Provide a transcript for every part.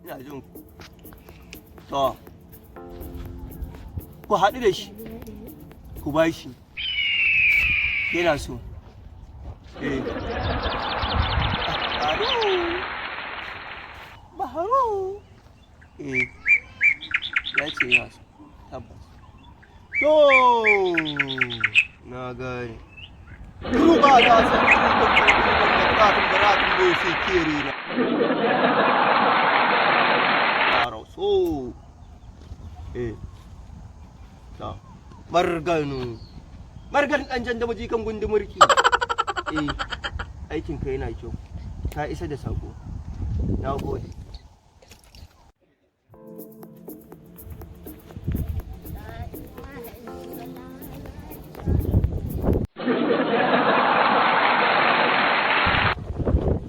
Ina jin ku. To, ku haɗu da shi, ku ba shi, yana so. Eh. Baharu! Baharu! Eh, ya ce yana so, tabbas. To, na gane. Turuba ta san turuban turuban da karatun baratun bai kere na. So. Eh. Ta. Marganu. Margan ɗan jan da kan gundumurki. Eh. Aikin ka yana kyau. Ka isa da sako. Na gode.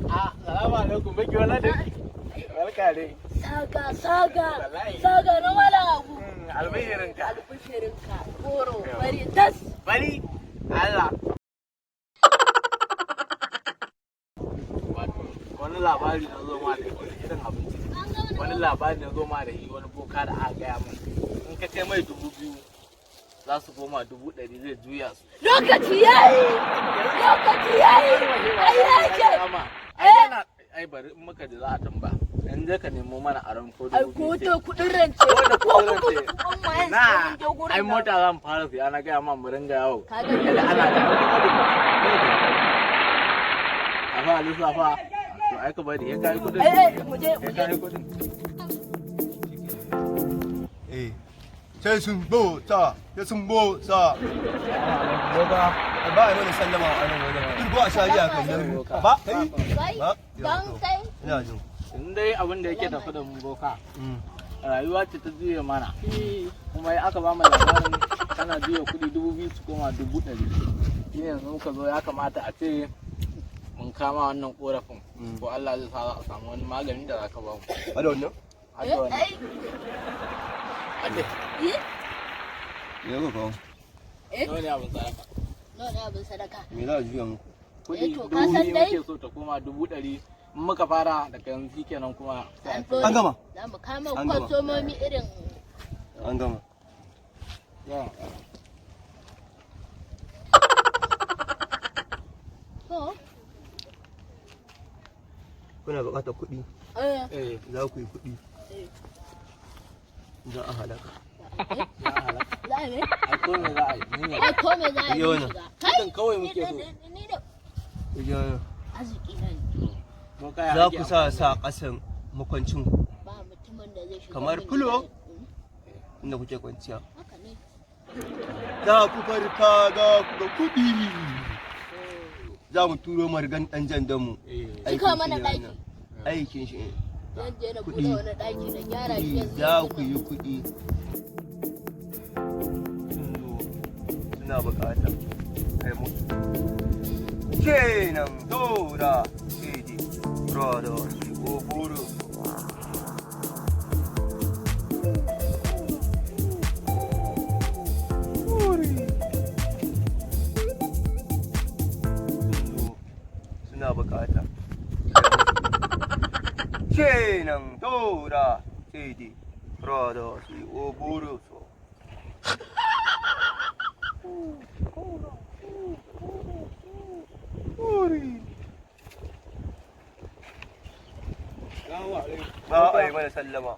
Ah, salamu alaikum, baki wala da. Barka dai. Saga, saga, Wallahi. saga na wala abu. Albahirinka. Albishirinka, goro, bari tas. Bari. Allah. Wato, wani labari na zo ma da wani irin abinci. Wani labari na zo ma da shi, wani boka da aka gaya min. In ka kai mai 2,000 za su koma 100,000, zai juya su. Lokaci yayi, lokaci yayi, ai yake. Ai yana ai bari in muka ji za a tamba. In je ka nemo mana aron ko Ai 2,000. ko ce. ta kudin rance, Ko da ko kuɗin kudin rance. kuɗin wayan Na, sai mun je gurin ai nan. mota zan fara siya, na gaya ma mu ringa yawo. Ka gani? Kada ana da a fa lissafa. To ai ka bari ya kai kudin. Eh, eh, mu je, mu Ya je. kai kudin. Eh. Sai sun bota, sai sun bota. Boka. Ba a yi mana sallama a nan wajen. Turbo a shari'a kan nan. Ba, kai. Kai, Ba, dan kai. Ina jin. In dai abin da yake tafi da mu, boka. Rayuwa ce ta juye mana. Kuma ya aka ba mu labarin kana juya kuɗi 2,000 su koma 100,000. Shi ne yanzu muka zo, ya kamata a ce mun kama wannan korafin. Ko Allah zai sa za a samu wani magani da za ka ba mu. Hada wannan? Hada Eh, wannan. ai, Ade. eh, Me ya kawo? eh, Nawa ne abin sadaka? nawa ne abin sadaka? Me za a juya muku? Kuɗi Eh, to, ka dubu san biyu dai- muke so ta koma 100,000. In muka fara daga yanzu kenan kuma sai a An dore. An gama. Za mu kama An gama. kwastomomi irin An gama. yawa. to, Kuna buƙatar kuɗi, eh, Eh, za ku yi kuɗi. Eh. Za a halaka. ya halaka. Za a yi? Ai ko me za a yi? Mun Ai yarda. ko me za a yi Yi mun wannan. shiga. Kai, Kuɗin kawai muke so. Ni da Ku ji wannan. arziki na ne. Boka ya Za ake ku sa amfani sa ƙasan makwancin ku Ba mutumin da zai shiga Kamar min fulo? gida. Inda kuke kwanciya. Haka ne. Za ku farka za ku ga kuɗi. Za mu turo margan ɗan jandanmu. Eh. Aikin Cika shi mana ne ɗaki. wannan. Aikin shi ne. Zan je na Kuɗi. buɗe wani ɗaki na gyara shi Kuɗi yanzu. za Yanzu ku nan. yi kuɗi. Sun zo suna buƙata. Kai musu. Kenan dora cd rodo si oburu. Sun zo suna buƙata. Kenan dora cd rodo si oburu so. Ba a yi mana sallama.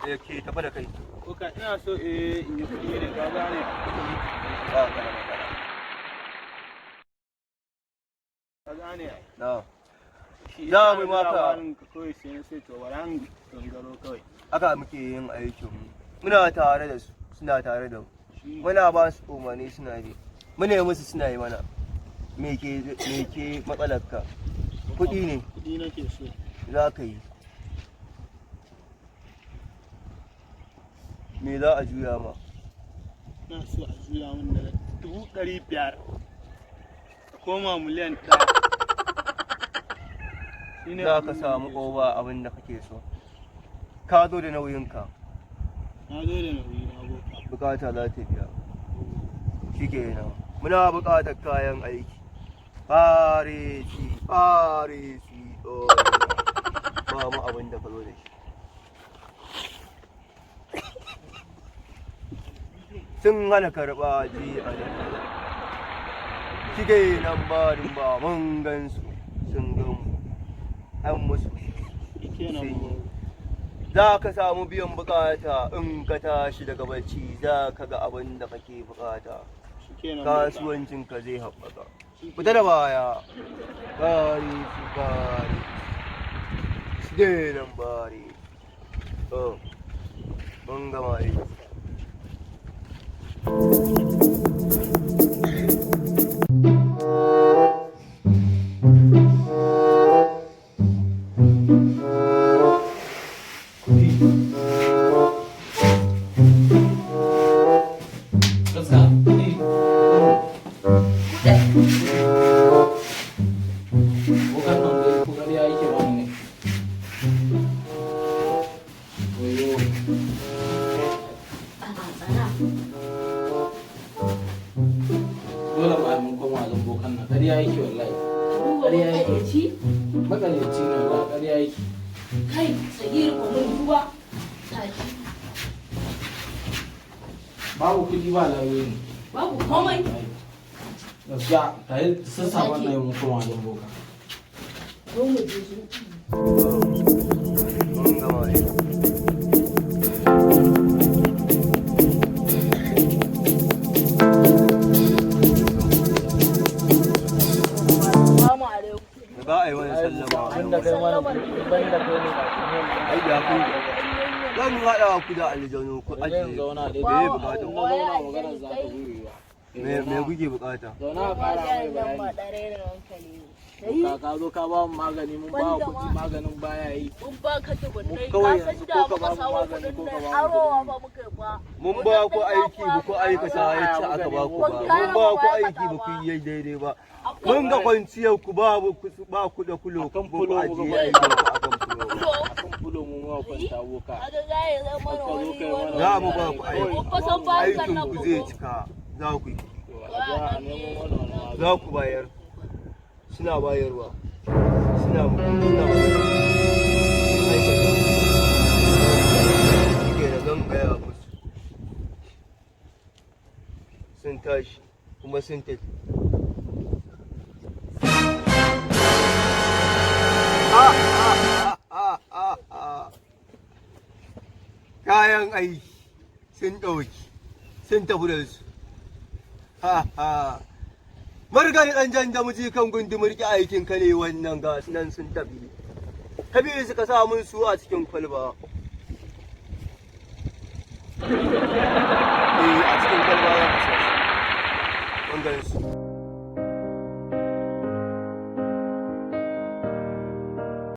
Eh, ke tafi da kai. Boka, ina so in yi kuɗi ne, ka gane. Ba ka da matsala. Ka gane ai. Na. Shi Za yasa mu na ji maka. labarin ka kawai sai na sai to bari an gangaro kawai. Haka muke yin aikin mu. Muna tare da su, suna tare da mu. Shi Muna ba su umarni suna bi. Muna yi musu suna yi mana. Me ke matsalar ka? Kuɗi ne kuɗi nake so. za ka yi. Me za a juya ma? Ina so a juya min daga 500,000 ta koma 1,000,000. Shine Za abin ka da samu nake so. ƙoba abin da kake so. Ka zo da nauyinka, Na zo da nauyi na, boka. bukata za ta biya. Shi kenan. Muna buƙatar kayan aiki. Faresi, faresi, ɗora. Ba samu abin da ka zo da shi. Sun hana karɓa ji a nan. Shige nan ba ba mun gan su sun gan mu. An musu. Shikenan boka. Za ka samu biyan bukata in ka tashi daga bacci, za ka ga abin da kake bukata. Shikenan boka. Kasuwancinka zai haɓaka. Fita da baya. Bari su bari. Shige nan bari. Oh, mun gama aiki. Gaskiya kuɗi. Bokan nan dai ko ƙarya yake ba mu ne. Wayo. A'a, tsara. Dole ma mun koma wajen bokan nan, ƙarya yake wallahi. Duba Ƙarya yake. makaryaci. Maƙaryaci ne wallahi, ƙarya yake. Kai, sagir ko mun duba. Tashi. Babu kuɗi ba lauyoyi ne. Babu komai. Gaskiya ta yi sassa wannan mun koma wajen boka. Zo mu je su. Oh, mun gama aiki. Assalamu alaikum. Ba a yi wani sallama. Banda kai mana banda kai ne ba kuma. Ai da ku zan haɗa ku da aljanu ku Yanzu ajiye. zauna dai. Me bukata? Na zauna maganar za ta guri ba. Me kuke bukata? Zauna a ƙara mai Nan ba bayani. ɗare da hankali ne. Ka ka zo ka ba mu magani, mun ba wa kuɗi, maganin baya yi. Mun ba ka tukunnai, Kawai ka san yanzu da ko ka muka ba mu samu magani kuɗin ko ka nan ba mu arowa kuɗi. ba muka yi ba. Mun ba ku aiki ba ku aikata yacce aka ba ku ba. Mun ba ku aiki ba ku yi daidai ba. Mun ga kwanciyar ku babu ku ba ku da kulo Akan ba ku fulo muka ajiye kwanta. aikin ku akan fulo. Kulo, Akan fulo mu ma kwanta boka. kaga gaye zai mana Ka zo wani kai mana wani. Za mu ba ku aiki. Mun fa san bayan Aikin nan ku ba zai ko. cika. Za ku yi. To a je a nemo mana wani magani. Za ku bayar. Suna bayarwa. Suna bayarwa. Sun aikata. Shike da zan gaya musu. Sun tashi kuma sun tafi. Kayan aiki sun ɗauki, sun tafi da su. Ha ha. Margari ɗan jan da muji kan gundumar ki aikin ka ne wannan, ga su nan sun tafi. Kabiru suka sa mun su a cikin kwalba. Eh, a cikin kwalba za ka sa su. Mun gan su.